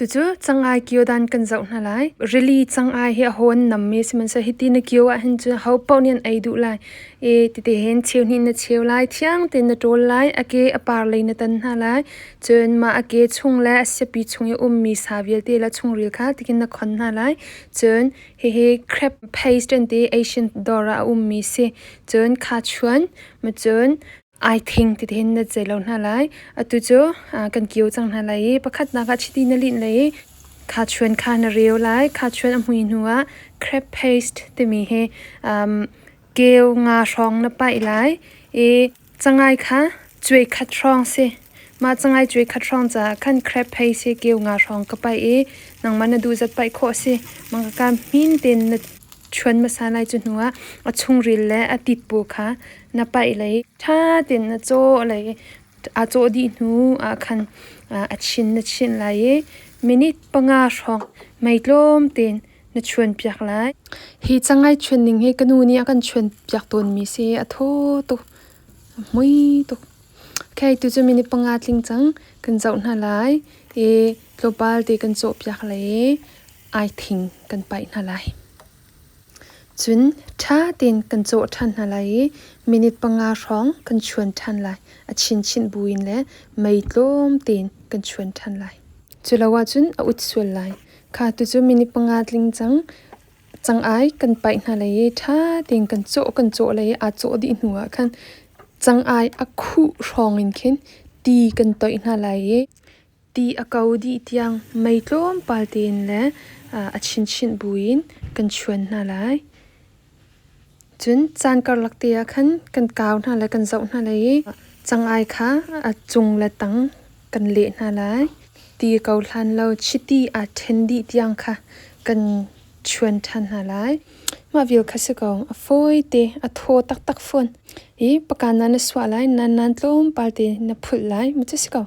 Tucu cangai kio dan kan zoh hna lai. Rili cangai hi a ho an nam mi sihmanhsehlaw hiti na kio ahhin cun ho paoh nih an ei duh lai. I tete hin cheu hnih na cheu lai, thiang tein na ṭawl lai, a ke a par lei na tan hna lai. Cun mah a ke chung le a siapi chung i ummi sa vialte le chungril kha tikin na khon hna lai. Cun hihi crab paste an ti, Asian dawr ah a ummi si. Cun khachuan, ma cun aithing tete hin na cei lo hna lai. Atu cu kan kio cang hna lai i pakhatnak ah chiti na linh lai i khachuan kha na reu lai. Khachuan a hmui hnu ah crab paste timi hi keu nga hrawng na paih lai i cangai kha cuai khat hrawng si. Mah cangai cuai khat hrawng caah khan crab paste hi keu nga hrawng ka paih i nangmah na duh zat paih khawh a si. Mah ka hmin tein na chuan hmasa lai. Cu hnu ah a chungril le a tit pawl kha na paih lai. Ṭha tein na cawh lai i aa cawh dih hnu ah khan a chin na chinh lai i minute 5 hrawng mei tlawm tein na chuan piak lai. Hi cangai chuan ning hi ka nu nih a kan chuan piak tawnmi si. A thaw tuk. A hmui tuk. Okay, tu cu minute 5 tling cang. Kan zoh hna lai. I tlawmpal te kan cawh piak lai i aithing kan paih hna lai. Cun ṭha tein kan cawh ṭhan hna lai i minute 5 hrawng kan chuan ṭhan lai. A chinchin buin le mei tlawm tein kan chuan ṭhan lai. Cu lo ahcun a ut sual lai. Kha tucu minute 5 tling cang. Cangai kan paih hna lai i ṭha tein kan cawh lai i aa cawh dih hnu ah khan cangai a khuh hrawng in khin ti kan toih hna lai i ti a ko dih tiang mei tlawmpal tein le a chinchin buin kan chuan hna lai. Cun caan karlak te ah khan kan kau hna lai, kan zoh hna lai i cangai kha a cung le tang kan leh hna lai. Ti ko hlan lo chiti aa ṭhen dih tiang kha kan chuan ṭhan hna lai. Mah vial kha si ko, a fawi te, a thaw taktak fawn. Hi pakan ah na suah lai, nan tlawmpal te na phulh lai, mu cu si ko.